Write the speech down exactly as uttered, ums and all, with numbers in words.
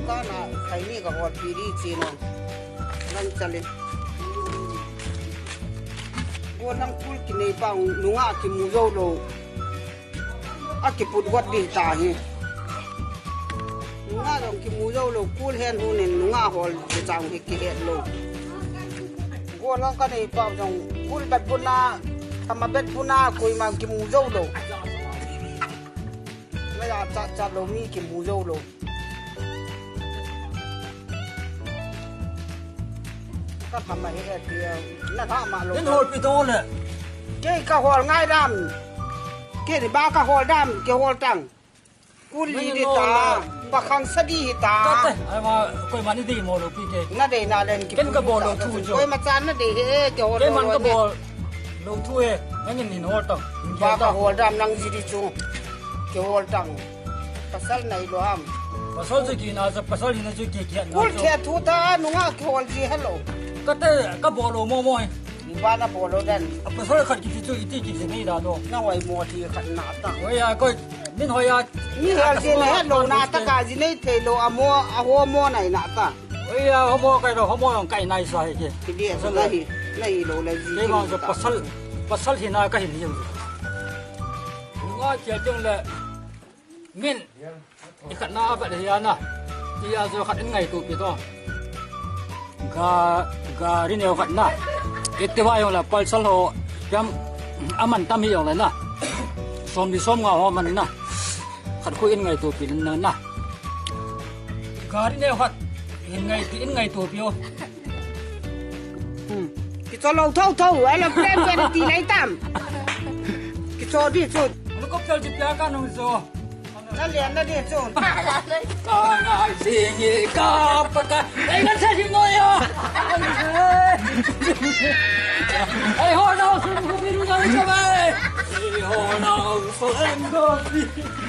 Tana khaini ka hol pi di chi no. Lang chale. Go lang kul kinei pa nunga kimu jou lou. A kiput got di ta hi. Nunga jong kimu jou lou, kul hen hu nen nunga hol di chang hi kihet lou. Go lang kanei pa jong kul bet buna, tama bet buna koima kimu jou lou. Maya cha cha lou mi kimu jou lou. Ka phama hi e tia, na tha ma lou. Nin hol pi to le. Kei ka hol ngai dam. Kei ni ba ka hol dam, kei hol tang. Kuli di ta, pa khang sa di hi ta. Kate, ai ma, koima ni di mo lou pi ke. Na dei na len ki. Ken ka bol lou thu jo. Koima chan na dei he, kei hol. Ken man ka bol lou thu e, nangin hin hol tang. Ba ka hol dam nang ji di chu. Kei hol tang. Pasal nai lou ham. Pasal chu kina cha, pasal hina chu ki kiat na. Kul chu. Khe thu ta nunga kihol ji hello. Kate ka bol lou mo mo hi. Ni ba na bol lou dan. A pasal khat kiti chu iti kiti nei da do. Na wai mo ti khat na ta. Oi ya ko min hoi ya. Ni hel ji na hello na ta ka ji nei thei lou a mo a ho mo nai na ta. Oi ya ho mo kai lou ho mo jong kai nai sa hi ke. Ki dia sa na hi na hi lou la ji. Kei ma chu pasal, pasal hina ka hin hi. Nunga kia jong le. Min, i khat na a vat hi a na. Ti a jo khat in ngaito pi to. Ga, gari neo khat na. Iti va jong la Pulsar ho, jam, a man tam hi jong la na. Som li som nga ho man na. Khat khu in ngaito pi na na. Gari neo khat, in ngai, in ngaito pi o. Hmm. Kicho lou tho tho, ai lo plan plan ti lai tam. Kicho di chu. Lu ko pel ji pia ka nung jo. Na le na di chu. Ka ngai sing i ka pa ka. Ai na sa sing no yo. Ai ho na sun ko bi ru na ka ba. Ai ho na sun ko bi.